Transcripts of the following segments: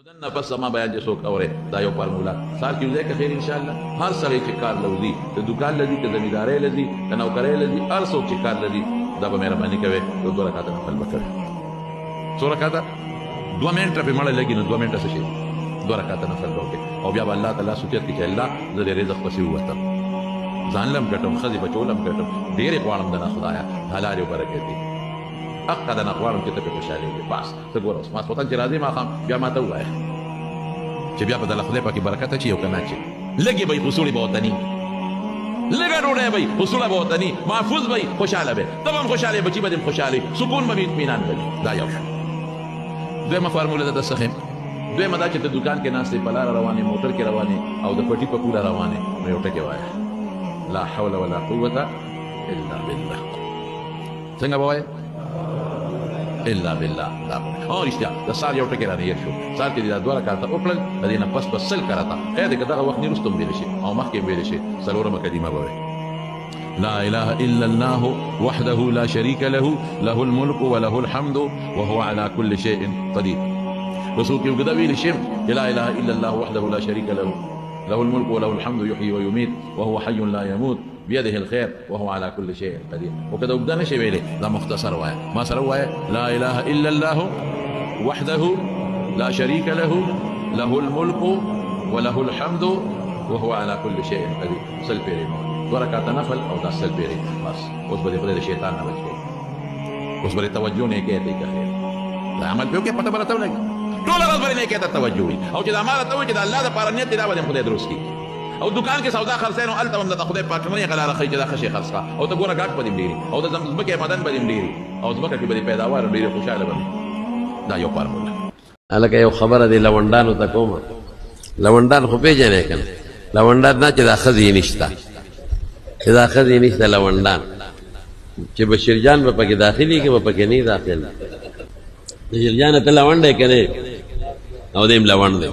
نو دنه پس زما بیان چې څوک اوري، دا یو فارمولا سهار کې وځي که خیر انشاءالله. هر سړی چې کار لوځي، که دوکان لذي، که زمیندارۍ لذي، که نوکرۍ لذي، هر څوک چې کار لذي، دا به مهرباني کوي یو 2 رکعته نفل به کوي. څو رکعته؟ 2 منټه پې مړه لګي، نو 2 منټه څه شي؟ 2 رکعته نفل به وکړي. او بیا به الله تعالی سوچت کړي چې الله زه د رزق پسې ووتم، ځان لم ګټم، ښځې بچو لم ګټم، ډېرې غواړم د نه خدایه حلالې او برکت دي، حقه د نه غواړم چې ته پې خوشحالېږې. بس ته ګوره اوس ماسخوتن چې راځې ماښام بیا ما ته ووایه چې بیا به د خدای پاکې برکت اچي او که نه اچي. لږې به وي خو سوړې به ورته نه وي، لږه ډوډۍ به وي خو سوړه به ورته نه وي، محفوظ به وي، خوشحاله به وي، ته به هم خوشحاله یې، بچي به دې هم خوشحاله وي، سکون به وي، اطمینان به وي. دا یو شو. دویمه فارموله درته څه ښیم؟ دویمه دا چې ته دوکان کې ناست یې، په لاره روان یې، موټر کې روان یې او د پټي په پوله روان یې، نو یو ټکی وایه، لا حول ولا قوة الا بالله. څنګه به وایې؟ الا بالله. دا او رښتیا د سهار یو ټکی رانه هېر شو. سهار کې دې دا 2 رکعته وکړل، د دې نه پس به 100 کرته خیر دی که دغه وخت نه وروسته هم ویلی شي او مخکې هم ویلی شي. څلورمه کلمه به وایې، لا اله الا الله وحده لا شريك له، له الملك وله الحمد وهو على كل شيء قدير. که څوک یې اوږده ویلی شي چې لا اله الا الله وحده لا شريك له، له الملك وله الحمد يحيي ويميت وهو حي لا يموت بيده الخير وهو على كل شيء قدير. وكذا وبدا نشي ویلې، دا مختصر وایا، ما سره وایا، لا اله الا الله وحده لا شريك له، له الملك وله الحمد وهو على كل شيء قدير. سل پیرې مو 2 رکعته نفل او دا سل پیرې بس. اوس به خدای د شیطان نه بچ کړي، اوس به توجه نه کوي ته خیر دا عمل په کې پته برته ولګي، ټول ورځ به نه کوي ته توجه وي. او چې دا مال ته وي چې د الله د پاره نیت دی، دا به خدای درست کړي. او دکان کې سودا خرڅوي نو هلته هم د خدای پاک نه غلاره ښیي چې دا ښه شی خرڅ کړه، او ته ګوره ګاټ به دې ډېري، او د ځمکې مدن به دې ډېري، او ځمکه کې به دې پیداوار ډېري، خوشحاله به وي. دا یو فارموله. هلکه یو خبره دې لونډانو ته کومه. لونډان خو پېژنې که نه؟ لونډان نه چې دا ښځې یې نشته، چې دا ښځې یې نشته، لونډان چې بشیر جان به پکې داخلي که به پکې نه داخل. بشیر جان ته لونډ دی که نه؟ او دی هم لونډ دی.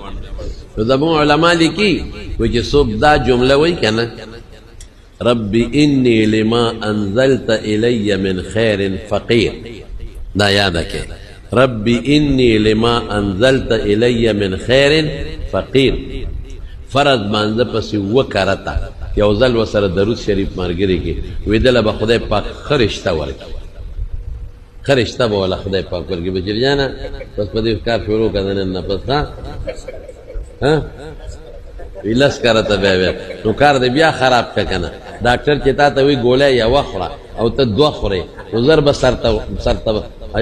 نو زموږ علما لیکي وایي چې څوک دا جمله وایي که نه، رب انی لما انزلت الی من خیر فقیر، دا یاده کړئ، رب انی لما انزلت الی من خیر فقیر، فرض مانځه پسې 7 کرته یو ځل ورسره درود شریف ملګری کړي، وایي دله به خدای پاک ښه رشته ورکړي، ښه رشته به وله خدای پاک ورکړي. بشیر جانه بس په دې کار شروع کړه نن نه پس، ها ها لس کرته بیا بیا نو کار دې بیا خراب کړه که نه. ډاکټر چې تا ته وایي ګولۍ یوه خوره او ته 2 خورې، نو زر به سر ته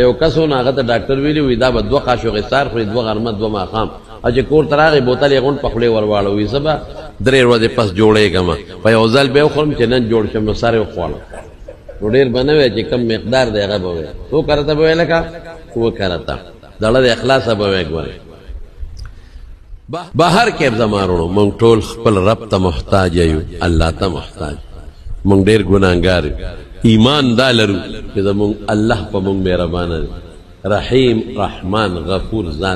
یو کس و، نو هغه ته ډاکټر ویلي وایي دا به 2 قاشقې سهار خوري، 2 غرمه، 2 ماښام، او چې کور ته راغی بوتل یې غونډ په خولې ور واړوه، وایي زه به 3 ورځې پس جوړېږم، په یو ځل به یې وخورم چې نن جوړ شم، نو سر یې وخوړم. نو ډېر به نه وی چې کم مقدار دی هغه به وی، څو کرته به وی؟ لکه 7 کرته دړه د اخلاصه به وی. ګورې بهر کې زما وروڼو موږ ټول خپل رب ته محتاج یو، الله ته محتاج، موږ ډېر ګناهګار یو. ایمان دا لرو چې زموږ الله په موږ مهربانه دی، رحیم رحمان غفور ذات.